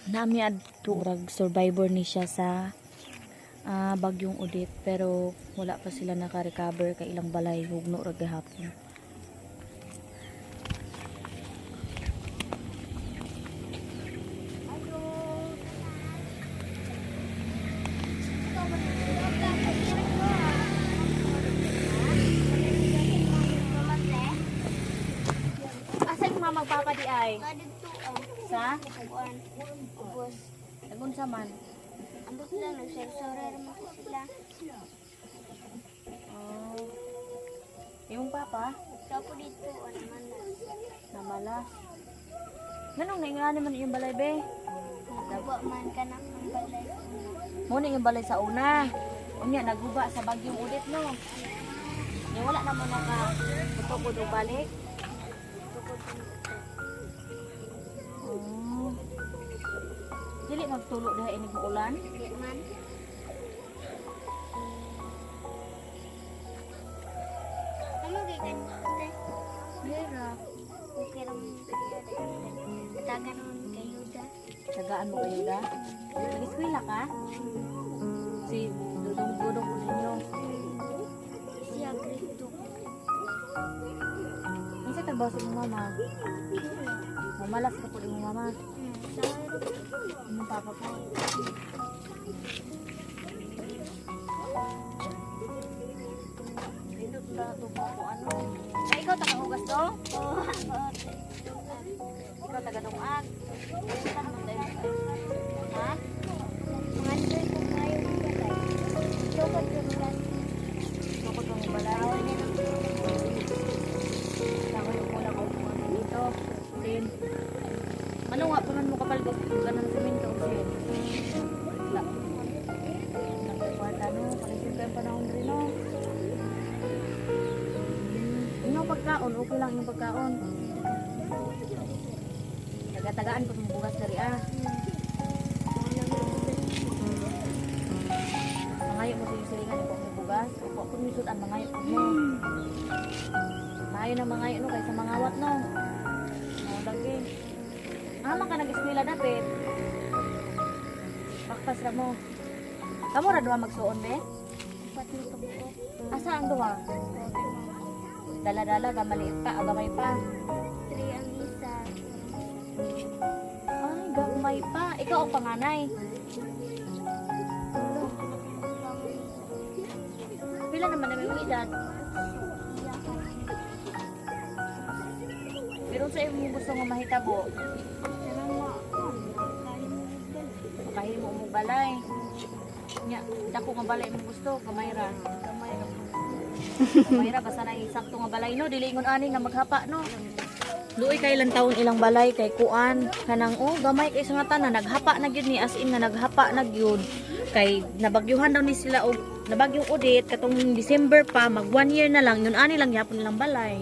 Nami adto rag survivor ni siya sa bagyong Odette, pero wala pa sila naka-recover kay ilang balay hugno ra gihapon. Asa yung mama papa di ay? Kadto ah. Sa? Kuan. Ubos. Nagunsa man? Ambot lang nagsarsore ra man ko sila. Oh. Imong papa? Sa po dito ano man. Namalas. Nganong naingan naman yung balay be? Naguba man kanang ang balay. Mo na yung balay sa una. Unya naguba sa bagyong ulit, no. Nya wala na mo naka putukod og balik. Tukod ang Oh. Dili magtulo diha inig ulan. Di man. Ano kay ganito? Mira. Okay ra man kay Tagan man kay Yuda. Tagaan mo kayo da. Nag-eskwela ka? Si Dudong Dudong ko ninyo. Siya grade 2. Unsa trabaho sa imong mama? Mamalas ka po imong mama. Sa Imong papa po. Dito na ito po kung ano. Ay, ikaw taga-hugas do? Oh, Ikaw taga-dungan. Ha? Mga ko kayo balay. Tukod ko balay. Tukod mong balay. Ako yung kulang ko ano dito. Sin. Ano nga pa man mo kapalgos ganun semento sin. Wala. Nagkakwarta no. Palisip kayo panahon rin no. Yung pagkaon, okay lang yung pagkaon. Taga-tagaan ko mong bugas dari ah. Mangayo mo sa iyong silingan po mo bugas. Upo ko misutan mangayo po mo. Maayo na mangayo no kaysa mangawat no. Mao lagi. Ama ka nag-eskwela dapit. Bakpas ra mo. Kamo ra duha magsuon be? Upat na kabuok. Asa ang duha? Dala-dala gamaliit pa, gamay pa. 3 ang isa. Ay, gamay pa. Ikaw ang panganay. Pila naman na may edad? Pero sa imong gusto nga mahitabo, makahimo mo balay. Nya, dako nga balay mo gusto, gamay ra. Gamay ra. Gamay ra basta na sakto nga balay no, dili ingon ani nga maghapa no. Luoy kay ilang taon ilang balay kay kuan kanang oh gamay kay sa nga tanan naghapa na gyud ni, as in nga naghapa na gyud kay nabagyuhan daw ni sila og nabagyong Odette katong December pa, mag 1 year na lang yun ani lang gyapon ilang balay.